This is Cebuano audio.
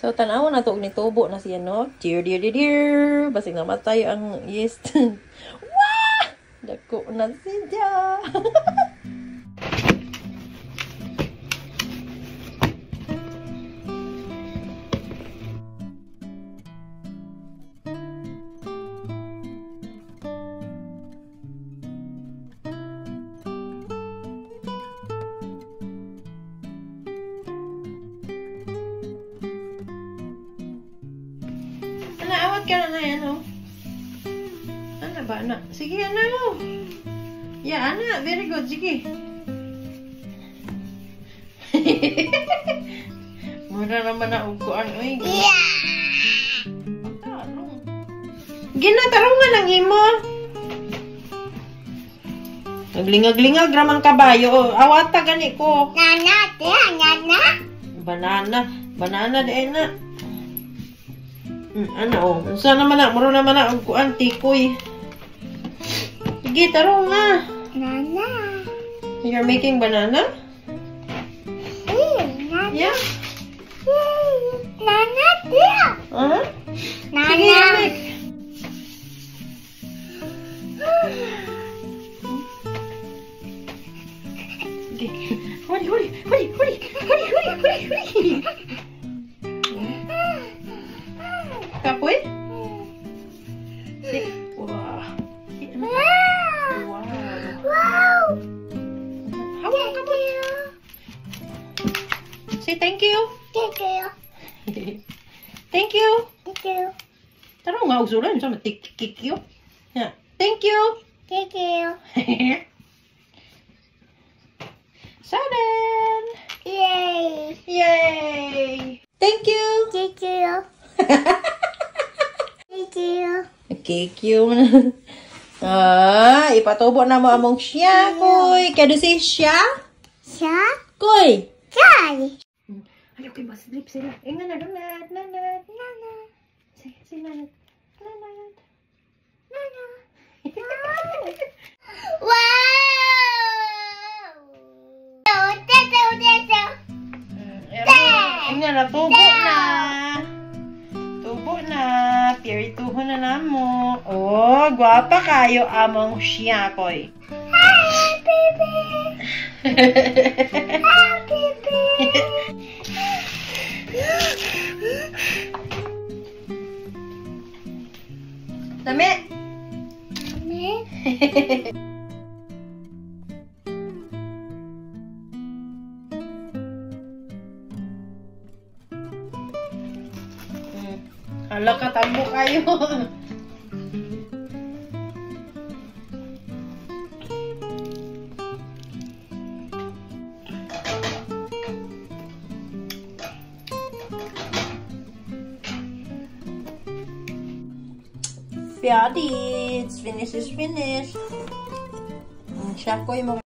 So, tanaw na to, nitubo na siya, no? Dear, dear, dear, dear. Basig namatay ang yeast. Wah! Dako na siya. Awat ka na na yan, oh. Ana ba, ana? Sige, ana, oh. Yeah, ana. Very good. Sige. Mura naman na uguan, uy. Yeah! Tarong. Ginatarong nga ng imo. Naglingag-lingag ramang kabayo. Oh, awata gani ko. Nana, nana. Banana. Banana, di na. Ano, oh. Unsa naman na, muro naman na, kuan, tikoy. Sige, tarong nga. Banana. You're making banana? Nana. Yeah. Nana, yeah. Uh-huh. Nana. Sige, make. Sige. Hurry, hurry, hurry, hurry, hurry, hurry, hurry, hurry. Kapoy? Wow. Wow. Wow. Hawak ka po. Say thank you. Thank you. Thank you. Thank you. Tara nga usulan sa matikik you. Yeah. Thank you. Thank you. Sudden. Yay. Yay. Thank you. Thank you. Thank you. Thank you. Ah, ipatubo na mo among siya, koy. Kaya si siya? Siya? Koy. Koy. Ayaw kay maslip sila. Eh, nga na, nanad, nanad. Nanad. Sige, sige, nanad. Nanad. Nanad. Wow! Eh, nga na, tubo na. Tubo na. Pirituho na namo. Oh, gwapa kayo among siya, koy. Hi, baby. Hi, baby. Dami. Dami. Hala ka, tambo kayo. Fertig. It's finished, it's finished. Siya ko yung